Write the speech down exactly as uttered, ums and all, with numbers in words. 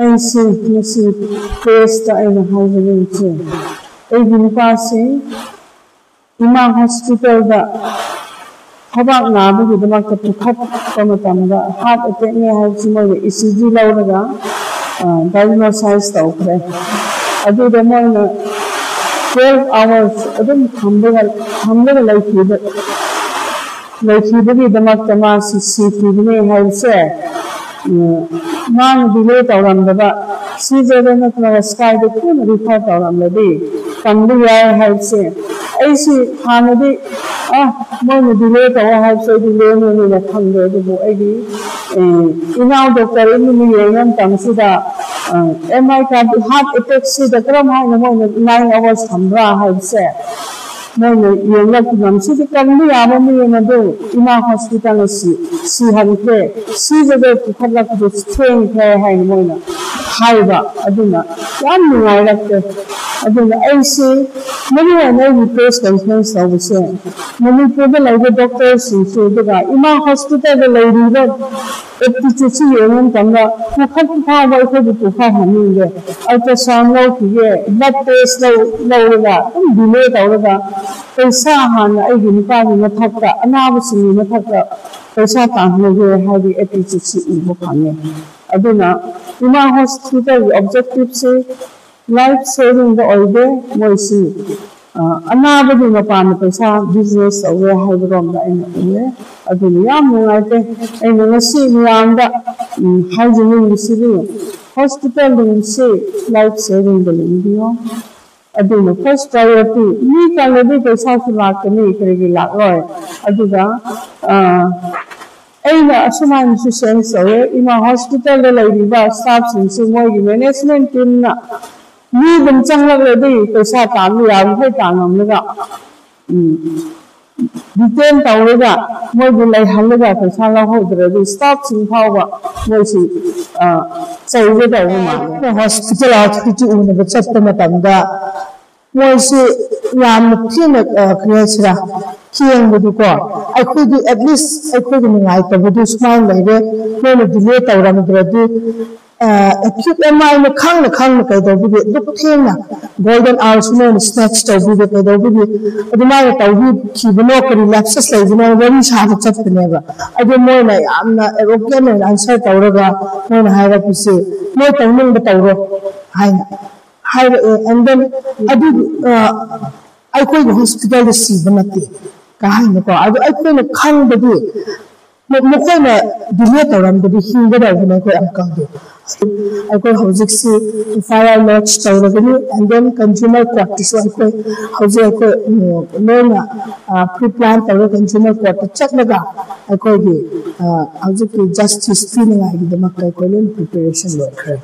ꯑꯩꯁꯦ ꯉꯁꯤ ꯄ꯭ꯔꯦꯁꯇ ꯑꯩꯅ ꯍꯥꯏꯖꯅꯤꯡꯕꯁꯦ, ꯑꯩꯒꯤ ꯅꯨꯄꯥꯁꯦ ꯏꯃꯥ ꯍꯣꯁꯄꯤꯇꯥꯜꯗ ꯊꯕꯥꯛ ꯅꯥꯕꯒꯤꯗꯃꯛꯇ ꯄꯨꯈꯠꯄ ꯃꯇꯝꯗ ꯍꯥꯔꯠ ꯑꯦꯇꯦꯛꯅꯦ ꯍꯥꯏꯕꯁꯤ ꯃꯣꯏꯅ ꯏ ꯁꯤ ꯖꯤ ꯂꯧꯔꯒ ꯗꯥꯏꯒꯅꯣꯁꯥꯏꯁ ꯇꯧꯈ꯭ꯔꯦ꯫ ꯑꯗꯨꯗ ꯃꯣꯏꯅ ꯇ꯭ꯋꯦꯜꯐ ꯑꯋꯥꯔꯁ ꯑꯗꯨꯝ ꯊꯝꯂꯒ ꯊꯝꯂꯒ ꯂꯩꯈꯤꯕ ꯂꯩꯈꯤꯕꯒꯤꯗꯃꯛꯇ ꯃꯥꯁꯤ ꯁꯤꯈꯤꯕꯅꯦ ꯍꯥꯏꯕꯁꯦ, ꯎꯝ, ꯃꯥꯅ ꯗꯤꯂꯦ ꯇꯧꯔꯝꯗꯕ, ꯁꯤꯖꯗ ꯅꯠꯇ꯭ꯔꯒ ꯁ꯭ꯀꯥꯏꯗ ꯊꯨꯅ ꯔꯤꯐꯔ ꯇꯧꯔꯝꯂꯗꯤ ꯀꯟꯕ ꯌꯥꯏ ꯍꯥꯏꯕꯁꯦ ꯑꯩꯁꯤ ꯍꯥꯟꯅꯗꯤ, ꯑ, ꯃꯣꯏꯅ ꯗꯤꯂꯦ ꯇꯧꯋꯦ ꯍꯥꯏꯕꯁꯦ ꯑꯩꯗꯤ ꯂꯦꯡꯉꯦꯅ ꯈꯪꯗꯦ꯫ ꯑꯗꯨꯕꯨ ꯑꯩꯒꯤ, ꯑꯦ, ꯏꯅꯥꯎ ꯗꯣꯛꯇꯔ ꯑꯅꯤꯅ ꯌꯦꯡꯕ ꯃꯇꯝꯁꯤꯗ, ꯑ, ꯑꯦꯝ ꯑꯥꯏ ꯀꯥꯔꯗ ꯍꯥꯔꯠ ꯑꯦꯇꯦꯛꯁꯤꯗ ꯀꯔꯝ ꯍꯥꯏꯅ ꯃꯣꯏꯅ ꯅꯥꯏꯟ ꯑꯋꯥꯔꯁ ꯊꯝꯕ꯭ꯔꯥ ꯍꯥꯏꯕꯁꯦ ꯃꯣꯏꯅ ꯌꯦꯡꯂꯛꯄ ꯉꯝꯁꯤꯗꯤ ꯀꯟꯕ ꯌꯥꯕ ꯃꯤ ꯑꯃꯗꯨ ꯏꯃꯥ ꯍꯣꯁꯄꯤꯇꯥꯜꯅ ꯁꯤ-, ꯁꯤꯍꯟꯈ꯭ꯔꯦ, ꯁꯤꯕꯗ ꯄꯨꯈꯠꯂꯛꯄꯗꯨ ꯊꯦꯡꯈ꯭ꯔꯦ ꯍꯥꯏꯅ ꯃꯣꯏꯅ ꯍꯥꯏꯕ꯫ ꯑꯗꯨꯅ ꯌꯥꯝ ꯅꯨꯡꯉꯥꯏꯔꯛꯇꯦ꯫ ꯑꯗꯨꯅ ꯑꯩꯁꯦ ꯃꯔꯨ ꯑꯣꯏꯅ ꯑꯩꯒꯤ ꯄ꯭ꯔꯦꯁ ꯀꯟꯐ꯭ꯔꯦꯟꯁ ꯇꯧꯕꯁꯦ ꯃꯅꯤꯄꯨꯔꯗ ꯂꯩꯕ ꯗꯣꯛꯇꯔꯁꯤꯡꯁꯨ, ꯑꯗꯨꯒ ꯏꯃꯥ ꯍꯣꯁꯄꯤꯇꯥꯜꯗ ꯂꯩꯔꯤꯕ ꯑꯦꯞꯇꯤꯇ꯭ꯌꯨꯠꯁꯤ ꯌꯦꯡꯕ ꯃꯇꯝꯗ ꯄꯨꯈꯠꯄ ꯐꯥꯎꯕ ꯑꯩꯈꯣꯏꯕꯨ ꯄꯨꯈꯠꯍꯟꯅꯤꯡꯗꯦ꯫ ꯑꯜꯇ꯭ꯔꯥꯁꯥꯎꯟ ꯂꯧꯈꯤꯒꯦ, ꯕ꯭ꯂꯗ ꯇꯦꯁ ꯂꯧ-, ꯂꯧꯔꯒ ꯑꯗꯨꯝ ꯗꯤꯂꯦ ꯇꯧꯔꯒ ꯄꯩꯁꯥ ꯍꯥꯟꯅ ꯑꯩꯒꯤ ꯅꯨꯄꯥꯒꯤ ꯃꯊꯛꯇ, ꯑꯅꯥꯕꯁꯤꯡꯒꯤ ꯃꯊꯛꯇ ꯄꯩꯁꯥ ꯇꯥꯟꯍꯧꯒꯦ ꯍꯥꯏꯗꯤ ꯑꯦꯞꯇꯤꯇ꯭ꯌꯨꯠꯁꯤ ꯎꯕ ꯐꯪꯉꯦ꯫ ꯑꯗꯨꯅ ꯏꯃꯥ ꯍꯣꯁꯄꯤꯇꯥꯜꯒꯤ ꯑꯣꯕꯖꯦꯛꯇꯤꯞꯁꯤ ꯂꯥꯏꯐ ꯁꯦꯚꯤꯡꯗ ꯑꯣꯏꯗꯦ, ꯃꯣꯏꯁꯤ, ꯑ, ꯑꯅꯥꯕꯒꯤ ꯃꯄꯥꯟꯗ ꯄꯩꯁꯥ ꯕꯤꯖꯤꯅꯦꯁ ꯇꯧꯋꯦ ꯍꯥꯏꯕꯔꯣꯝꯗ ꯑꯩꯅ ꯎꯔꯦ꯫ ꯑꯗꯨꯅ ꯌꯥꯝ ꯅꯨꯡꯉꯥꯏꯇꯦ꯫ ꯑꯩꯅ ꯉꯁꯤ ꯃꯌꯥꯝꯗ, ꯎꯝ, ꯍꯥꯏꯖꯅꯤꯡꯕꯁꯤꯗꯤ ꯍꯣꯁꯄꯤꯇꯥꯜ ꯂꯤꯡꯕꯁꯤ ꯂꯥꯏꯐ ꯁꯦꯚꯤꯡꯗ ꯂꯤꯡꯕꯤꯌꯣ꯫ ꯑꯗꯨꯅ ꯐꯥꯔꯁ ꯄ꯭ꯔꯥꯏꯌꯣꯔꯤꯇꯤ꯫ ꯃꯤ ꯀꯜꯂꯗꯤ ꯄꯩꯁꯥꯁꯨ ꯂꯥꯛꯀꯅꯤ, ꯀꯔꯤꯒꯤ ꯂꯥꯛꯂꯣꯏ? ꯑꯗꯨꯒ, ꯑ, ꯑꯩꯅ ꯑꯁꯨꯃꯥꯏꯅꯁꯨ ꯁꯦꯟꯁ ꯇꯧꯋꯦ, ꯏꯃꯥ ꯍꯣꯁꯄꯤꯇꯥꯜꯗ ꯂꯩꯔꯤꯕ ꯁ꯭ꯇꯥꯐꯁꯤꯡꯁꯤ ꯃꯣꯏꯒꯤ ꯃꯦꯅꯦꯖꯃꯦꯟ ꯇꯤꯝꯅ ꯃꯤ ꯑꯗꯨꯝ ꯆꯪꯂꯛꯂꯗꯤ ꯄꯩꯁꯥ ꯇꯥꯟꯕ ꯌꯥꯔꯤꯈꯩ ꯇꯥꯟꯉꯝꯂꯒ, ꯎꯝ, ꯗꯤꯇꯦꯟ ꯇꯧꯔꯒ ꯃꯣꯏꯕꯨ ꯂꯩꯍꯜꯂꯒ ꯄꯩꯁꯥ ꯂꯧꯍꯧꯗ꯭ꯔꯗꯤ ꯁ꯭ꯇꯥꯐꯁꯤꯡ ꯐꯥꯎꯕ ꯃꯣꯏꯁꯤ, ꯑ, ꯆꯩꯒꯗꯧꯕ ꯃꯥꯜꯂꯦ꯫ ꯍꯣꯁꯄꯤꯇꯥꯜ ꯑꯣꯊꯣꯔꯤꯇꯤ ꯎꯅꯕ ꯆꯠꯄ ꯃꯇꯝꯗ ꯃꯣꯏꯁꯤ ꯌꯥꯝꯅ ꯊꯤꯅ, ꯑ, ꯀꯔꯤ ꯍꯥꯏꯁꯤꯔꯥ, ꯊꯦꯡꯕꯗꯨꯀꯣ, ꯑꯩꯈꯣꯏꯒꯤ, ꯑꯦꯠꯂꯤꯁ ꯑꯩꯈꯣꯏꯒꯤ ꯅꯨꯡꯉꯥꯏꯇꯕꯗꯨ ꯁꯨꯃꯥꯏꯅ ꯂꯩꯔꯦ, ꯃꯣꯏꯅ ꯗꯤꯂꯦ ꯇꯧꯔꯝꯗ꯭ꯔꯗꯤ ꯑꯦꯛꯌꯨꯠ ꯑꯦꯝ ꯑꯥꯏꯅ ꯈꯪꯅ ꯈꯪꯅ ꯀꯩꯗꯧꯕꯒꯤ ꯑꯗꯨꯛ ꯊꯦꯡꯅ ꯒꯣꯜꯗꯟ ꯑꯋꯥꯔꯁꯨ ꯅꯣꯏꯅ ꯁ꯭ꯅꯦꯆ ꯇꯧꯕꯤꯕ ꯀꯩꯗꯧꯕꯒꯤ ꯑꯗꯨꯃꯥꯏꯅ ꯇꯧꯕꯤꯈꯤꯕꯅꯣ, ꯀꯔꯤ ꯂꯦꯞꯁꯦꯁ ꯂꯩꯕꯅꯣ ꯋꯥꯔꯤ ꯁꯥꯕ ꯆꯠꯄꯅꯦꯕ꯫ ꯑꯗꯨ ꯃꯣꯏꯅ ꯌꯥꯝꯅ ꯑꯦꯔꯣꯒꯦꯟ ꯑꯣꯏꯅ ꯑꯟꯁꯔ ꯇꯧꯔꯒ ꯃꯣꯏꯅ ꯍꯥꯏꯔꯛꯄꯁꯦ, "ꯅꯣꯏ ꯇꯧꯅꯤꯡꯕ ꯇꯧꯔꯣ" ꯍꯥꯏꯅ ꯍꯥꯏꯔꯛꯑꯦ꯫ ꯑꯦꯟ ꯗꯦꯟ ꯑꯗꯨ ꯑꯩꯈꯣꯏꯒꯤ ꯍꯣꯁꯄꯤꯇꯥꯜꯗ ꯁꯤꯕ ꯅꯠꯇꯦ ꯀꯥ ꯍꯥꯏꯅꯀꯣ꯫ ꯑꯗꯨ ꯑꯩꯈꯣꯏꯅ ꯈꯪꯕꯗꯤ ꯃꯈꯣꯏꯅ ꯗꯤꯂꯦ ꯇꯧꯔꯝꯕꯗꯤ ꯍꯤꯡꯒꯗꯧꯕꯅꯦ ꯑꯩꯈꯣꯏ ꯑꯪꯀꯜꯗꯣ꯫ ꯑꯩꯈꯣꯏ ꯍꯧꯖꯤꯛꯁꯤ ꯑꯦꯐ ꯑꯥꯏ ꯑꯥꯔ ꯂꯣꯗꯖ ꯇꯧꯔꯒꯅꯤ꯫ ꯑꯦꯟ ꯗꯦꯟ ꯀꯟꯖꯨꯃꯔ ꯀꯣꯔꯠꯇꯁꯨ ꯑꯩꯈꯣꯏ ꯍꯧꯖꯤꯛ ꯑꯩꯈꯣꯏ ꯂꯣꯏꯅ ꯄ꯭ꯔꯤ ꯄ꯭ꯂꯥꯟ ꯇꯧꯔꯒ ꯀꯟꯖꯨꯃꯔ ꯀꯣꯔꯠꯇ ꯆꯠꯂꯒ ꯑꯩꯈꯣꯏꯒꯤ ꯍꯧꯖꯤꯛꯀꯤ ꯖꯁꯇꯤꯁ ꯄꯤꯅꯉꯥꯏꯒꯤꯗꯃꯛꯇ ꯑꯩꯈꯣꯏ ꯂꯣꯏꯅ ꯄ꯭ꯔꯤꯄꯦꯔꯦꯁꯟ ꯂꯣꯏꯈ꯭ꯔꯦ꯫